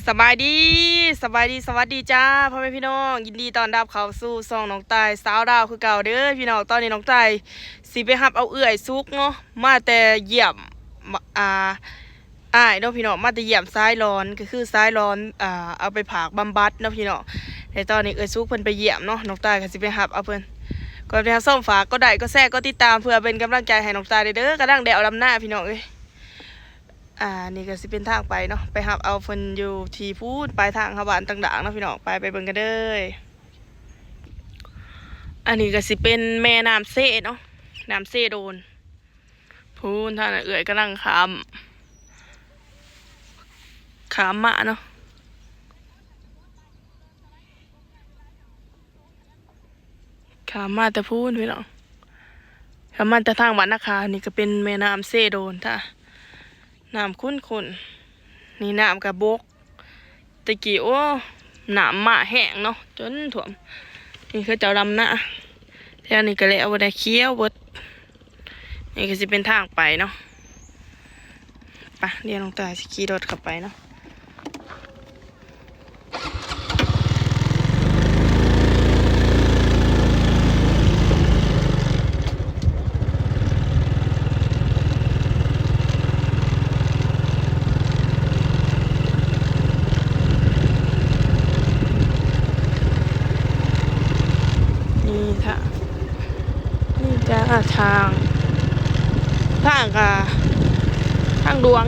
ສະບາຍດີ ສະບາຍດີ ສະຫວັດດີຈ້າ ພໍ່ແມ່ພີ່ນ້ອງ ຍິນດີຕ້ອນຮັບເຂົ້າສູ່ຊ່ອງນ້ອງຕ່າຍສາວລາວຄືເກົ່າເດີພີ່ນ້ອງ. ຕອນນີ້ນ້ອງຕ່າຍຊິໄປຮັບເອົາເອື້ອຍສຸກເນາະ ມາແຕ່ຢ້ຽມ ມ- ອ່າ ອ້າຍເນາະພີ່ນ້ອງ ມາແຕ່ຢ້ຽມຊາຍຫຼອນ ກໍຄືຊາຍຫຼອນ ອ່າ ເອົາໄປຝາກບຳບັດເນາະພີ່ນ້ອງ. ແຕ່ຕອນນີ້ເອື້ອຍສຸກເພິ່ນໄປຢ້ຽມເນາະ ນ້ອງຕ່າຍກໍຊິໄປຮັບເອົາເພິ່ນ. ກ່ອນໄປຮັບຊົມ ຝາກກົດໄລ ກົດແຊ ກົດຕິດຕາມ ເພື່ອເປັນກຳລັງໃຈໃຫ້ນ້ອງຕ່າຍແດ່ເດີ. ກຳລັງໄດ້ເອົາດຳນາພີ່ນ້ອງເອີຍ. ອ່າ ນີ້ກໍຊິເປັນທາງໄປເນາະ ໄປຮັບເອົາເພິ່ນຢູ່ທີ່ພູ້ນ ປາຍທາງເຮົາບ້ານຕ່າງໆເນາະພີ່ນ້ອງ. ໄປ ໄປເບິ່ງກັນເດີ. ອັນນີ້ກໍຊິເປັນແມ່ນ້ຳເຊເນາະ ນ້ຳເຊໂດນ ພູ້ນ. ທາງນັ້ນເອື້ອຍກຳລັງຂ້າມ ຂ້າມມາເນາະ. ຂ້າມມາແຕ່ພຸ້ນພີ່ນ້ອງ ຂ້າມມາແຕ່ທາງບ້ານນາຄາ. ນີ້ກໍເປັນແມ່ນ້ຳເຊໂດນ ຖ້າ ນ້ຳຂຸ້ນໆ. ນີ້ນ້ຳກໍບົກ ແຕ່ກີ້ ໂອ້ ນ້ຳມາແຮງເນາະ ຈົນຖ້ວມ. ນີ້ເຂົາເຈົ້າດຳນາ ແຖວນີ້ກໍແລ້ວບໍ່ໄດ້ ຂຽວເບິດ. ນີ້ກໍຊິເປັນທາງໄປເນາະ. ໄປ ດຽວນ້ອງຕ່າຍຊິຂີ່ລົດເຂົ້າໄປເນາະ. ນີ້ ຖ້າ ນີ້ຈ້າ ທາງ ທາງກະ ທາງຫຼວງ.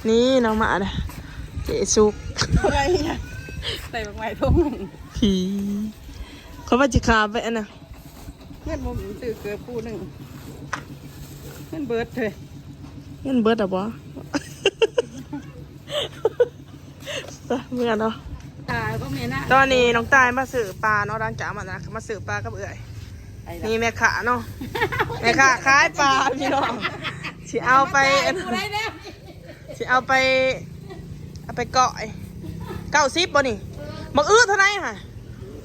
ນີ້ນ້ອງໝາເດ້ ເຈສຸກ ໃສ່ບັກໄມ້ທົ່ງ ຜີ ຂ້ອຍວ່າຊິຂ້າມໄປອັນນະ. ເງິນບໍ່ມີ ຊື້ເກີບຄູ່ໜຶ່ງ ເງິນເບິດເລີຍ. ເງິນເບິດແລ້ວບໍ່? ໄປເມືອເນາະ. ຕາຍບໍ່ແມ່ນນະ ຕອນນີ້ນ້ອງຕ່າຍມາຊື້ປາເນາະ ຫຼັງຈາກມານະ ມາຊື້ປາກັບເອື້ອຍ. ນີ້ແມ່ຄ້າເນາະ ແມ່ຄ້າຂາຍປາພີ່ນ້ອງ ຊິເອົາໄປ ຊິເອົາໄປ ເອົາໄປກ້ອຍ. ເກົ້າສິບບໍ່ນີ້? ເອີ ບັກອຶເທົ່າໃດຫະ?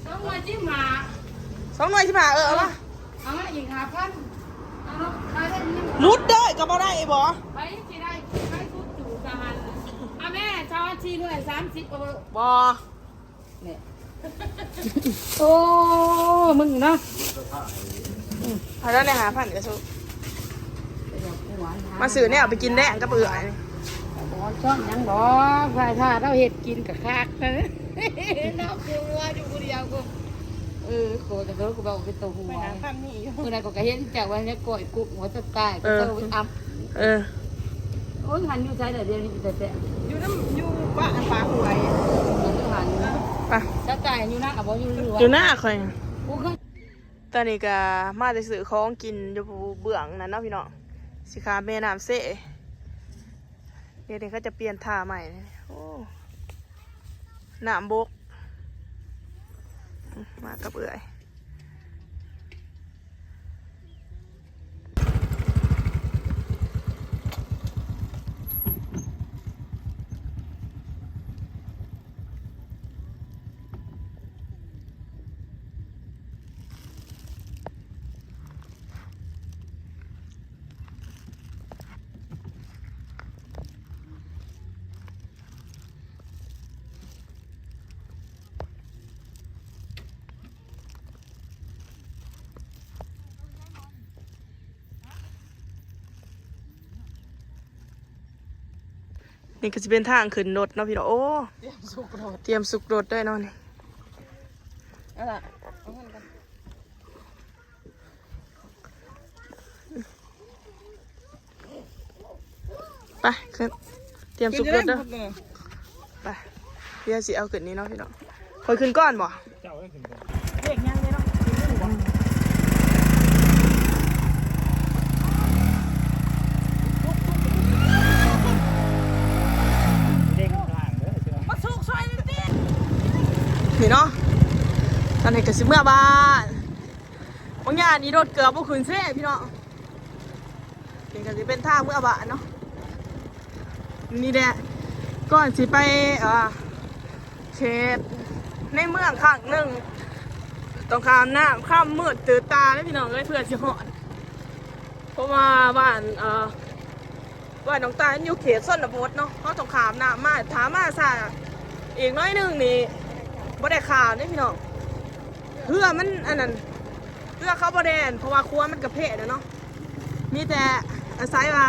ສອງໜ່ວຍສິບຫ້າ ສອງໜ່ວຍສິບຫ້າ ເອີ ເອົາມາ ເອົາມາອີກຫ້າພັນ ເອົາເນາະ ຂາຍໄດ້ຍັງ ຫຼຸດເດີ ກໍບໍ່ໄດ້ບໍ່? ໄປຊິໄດ້ ໄປສຸດຢູ່ສະຫັນ ອາແມ່ ຊາວສີ່ໜ່ວຍສາມສິບ ເອົາບໍ່? ບໍ່ ນີ້ ໂອ້ ມຶງເນາະ ເອົາແລ້ວ ໄດ້ຫ້າພັນກະຊຸ ມາຊື້ແນວໄປກິນແລງກັບເອື້ອຍ. ບໍ່ຊອບຫຍັງດອກ ຖ້າ ຖ້າລາວເຮັດກິນກະຄັກນະ ລາວຄົວຢູ່ຜູ້ດຽວພຸ້ນ. ເອີ ຂ້ອຍກະເດີ ກູເວົ້າເປັນໂຕຫົວ ໄປຫາພັນນີ້ຢູ່ ມື້ນັ້ນຂ້ອຍກະເຫັນເຈົ້າວ່າແນວກ້ອຍກຸ້ງ ວ່າສະຕາຍ ເອີ ເຈົ້າໄປອຳ ເອີ ໂອ້ຍ ຫັນຢູ່ໃສລະ ດຽວນີ້ແທ້ໆ ຢູ່ນຳ ຢູ່ບ້ານປາຫ້ວຍ ຢູ່ຫັ້ນ ໄປ ສະຕາຍຢູ່ນາບໍ່? ຢູ່ ຢູ່ນາຂ້ອຍ ບໍ່ເຄີຍ. ຕອນນີ້ກະມາແຕ່ຊື້ຂອງກິນຢູ່ເບື້ອງນັ້ນເນາະພີ່ນ້ອງ ຊິຂ້າມແມ່ນ້ຳເຊ. ດຽວນີ້ເຂົາຈະປ່ຽນທ່າໃໝ່. ໂອ້ ນ້ຳບົກ ມາກັບເອື້ອຍ. ນີ້ກໍຊິເປັນທາງຂຶ້ນລົດເນາະພີ່ນ້ອງ. ໂອ້ ຕຽມສຸກລົດ ຕຽມສຸກລົດໄດ້ເນາະນີ້. ເອົາລະ ເອົາເງິນກ່ອນ. ໄປ ຂຶ້ນ ຕຽມສຸກລົດເດີ. ໄປ ດຽວຊິເອົາຂຶ້ນນີ້ເນາະພີ່ນ້ອງ. ຂ້ອຍຂຶ້ນກ່ອນບໍ່? ເຈົ້າໃຫ້ຂຶ້ນກ່ອນ. ເລກຍັງເດ້ເນາະ. ອືມ. ນີ້ກໍຊິເມືອບ້ານ. ບາງຢ່າງນີ້ລົດເກືອບບໍ່ຂຶ້ນເຊພີ່ນ້ອງ. ນີ້ກໍຊິເປັນທາງເມືອບ້ານເນາະ. ນີ້ແຫຼະ ກ່ອນຊິໄປ ເອີ ເຂດໃນເມືອງຄັ້ງໜຶ່ງ ຕ້ອງຂ້າມນ້ຳ ຄ່ຳມືດຕື່ນຕາເດ້ພີ່ນ້ອງເອີຍ ເພື່ອຊິຮອດ. ເພາະວ່າບ້ານ ເອີ ວ່ານ້ອງຕາຍມັນຢູ່ເຂດຊົນນະບົດເນາະ ເຮົາຕ້ອງຂ້າມນ້ຳມາ. ຖ້າມາຊ້າອີກໜ້ອຍໜຶ່ງນີ້ ບໍ່ໄດ້ຂ້າມເດ້ພີ່ນ້ອງ. ເຮືອມັນອັນນັ້ນ ເຮືອເຂົາບໍ່ແລ່ນ ເພາະວ່າຂົວມັນກະແພະແລ້ວເນາະ. ມີແຕ່ອາໄສວ່າ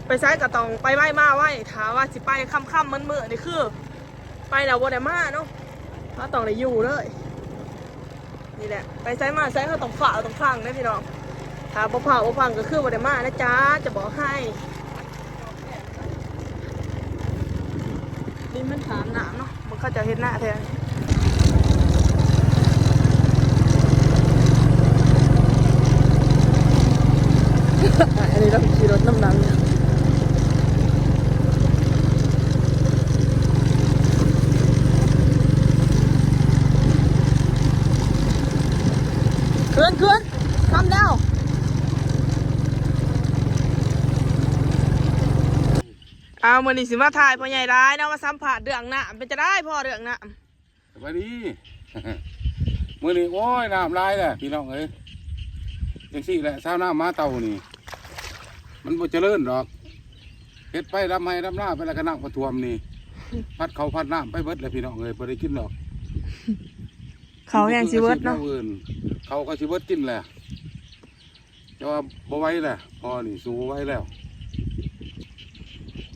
ໄປໃສກໍຕ້ອງໄປໄວມາໄວ. ຖ້າວ່າຊິໄປຄ່ຳໆມືດໆນີ້ ຄືໄປແລ້ວບໍ່ໄດ້ມາເນາະ ເຮົາຕ້ອງໄດ້ຢູ່ເລີຍ. ນີ້ແຫຼະ ໄປໃສມາໃສເຮົາຕ້ອງຟ້າວຕ້ອງຟັງເດ້ພີ່ນ້ອງ. ຖ້າບໍ່ຟ້າວບໍ່ຟັງກໍຄືບໍ່ໄດ້ມານະຈ໊ະ ຈະບອກໃຫ້. ນີ້ມັນຂ້າມນ້ຳເນາະ ເບິ່ງເຂົາເຈົ້າເຮັດນາແທ້. ອັນນີ້ລາວຂີ່ລົດນຳຫຼັງ. ເຂື່ອນ ເຂື່ອນ ທຳແລ້ວ. ເອົາ ມື້ນີ້ຊິມາຖ່າຍພໍ່ໃຫຍ່ຫຼາຍເນາະ ມາສຳພາດເລື່ອງນ້ຳ. ເປັນຈັ່ງໃດພໍ່ ເລື່ອງນ້ຳ? ສະບາຍດີ. ມື້ນີ້ ໂອ້ຍ ນ້ຳຫຼາຍແຫຼະພີ່ນ້ອງເອີຍ. ຈັ່ງຊີ້ແຫຼະ ຊາວນາມາເຕົ່ານີ້ ມັນບໍ່ຈະເລີນດອກ. ເຮັດໄປດຳໄຮ່ດຳນາໄປແລ້ວກໍນ້ຳກໍຖ້ວມນີ້ ພັດເຂົ້າພັດນ້ຳໄປເບິດແຫຼະພີ່ນ້ອງເອີຍ ບໍ່ໄດ້ກິນດອກ. ເຂົ້າແຮງຊິເບິດເນາະ. ເຂົ້າກໍຊິເບິດກິນແຫຼະ. ແຕ່ວ່າບໍ່ໄຫວແຫຼະ ພໍ່ນີ້ສູ້ບໍ່ໄຫວແລ້ວ.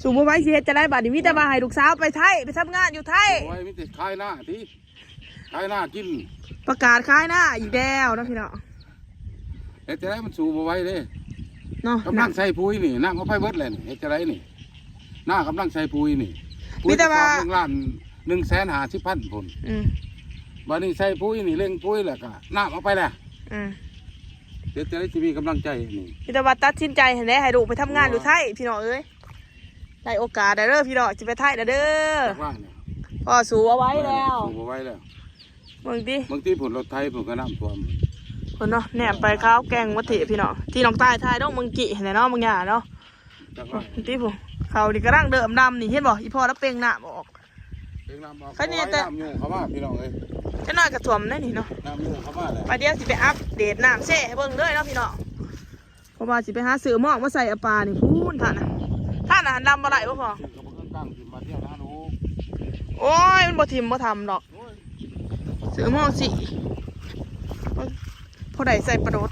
ສູ້ບໍ່ໄຫວຊິເຮັດຈັ່ງໃດບາດນີ້? ມີແຕ່ວ່າໃຫ້ລູກສາວໄປໄທ ໄປທຳງານຢູ່ໄທ. ບໍ່ໄຫວ ມີແຕ່ຂາຍນາຕິ ຂາຍນາກິນ. ປະກາດຂາຍນາອີກແລ້ວເນາະພີ່ນ້ອງ. ເຮັດຈັ່ງໃດ ມັນສູ້ບໍ່ໄຫວເດ້ເນາະ. ກຳລັງໃສ່ປຸຍນີ້ ນ້ຳເອົາໄປເບິດແລ້ວນີ້ ເຮັດຈັ່ງໃດນີ້? ນາກຳລັງໃສ່ປຸຍນີ້ ປຸຍ ມີແຕ່ວ່າ ໜຶ່ງລ້ານໜຶ່ງແສນຫ້າສິບພັນພຸ້ນ. ອືມ ບາດນີ້ໃສ່ປຸຍນີ້ ເລັ່ງປຸຍແລ້ວກໍນ້ຳເອົາໄປແລ້ວ. ອືມ ເຮັດຈັ່ງໃດຊິມີກຳລັງໃຈນີ້? ມີແຕ່ວ່າຕັດສິນໃຈຫັ້ນແຫຼະ ໃຫ້ລູກໄປທຳງານຢູ່ໄທພີ່ນ້ອງເອີຍ. ໄດ້ໂອກາດແລ້ວເດີພີ່ນ້ອງ ຊິໄປໄທແລ້ວເດີ. ພໍ່ສູ້ບໍ່ໄຫວແລ້ວ ສູ້ບໍ່ໄຫວແລ້ວ. ເບິ່ງຕິ ເບິ່ງຕິພຸ້ນ ລົດໄຖພຸ້ນກໍນ້ຳຖ້ວມພຸ້ນເນາະ. ແນມໄປຂາວແກ່ງໝົດເທະພີ່ນ້ອງ ທີ່ນ້ອງຕາຍຖ່າຍລົງເມື່ອກີ້ຫັ້ນແຫຼະເນາະ ບາງຢ່າເນາະ. ຕິພຸ້ນ ເຂົານີ້ກຳລັງເລີ່ມດຳນີ້ ເຫັນບໍ່? ອີ່ພໍ່ລະເປັ່ງນ້ຳອອກ ເປັ່ງນ້ຳອອກ. ຄັນນີ້ແຕ່ ນ້ຳຢູ່ເຂົ້າມາພີ່ນ້ອງເອີຍ. ຈັກໜ້ອຍກໍຖ້ວມແລ້ວນີ້ເນາະ ນ້ຳຢູ່ເຂົ້າມາແລ້ວ. ໄປ ດຽວຊິໄປອັບເດດນ້ຳເຊໃຫ້ເບິ່ງເລີຍເນາະພີ່ນ້ອງ. ເພາະວ່າຊິໄປຫາຊື້ໝອກມາໃສ່ອາປານີ້ພຸ້ນທ່ານນະ. ທ່ານນະ ດຳບໍ່ໄດ້ບໍ່ພໍ່? ຊື້ກັບເຄື່ອງກາງຂຶ້ນມາທ່ຽວນະລູກ. ໂອ້ຍ ມັນບໍ່ຖິ້ມບໍ່ທຳດອກ. ໂອ້ຍ ຊື້ໝອກຊິ ພໍໄດ້ໃສ່ປາໂດດ.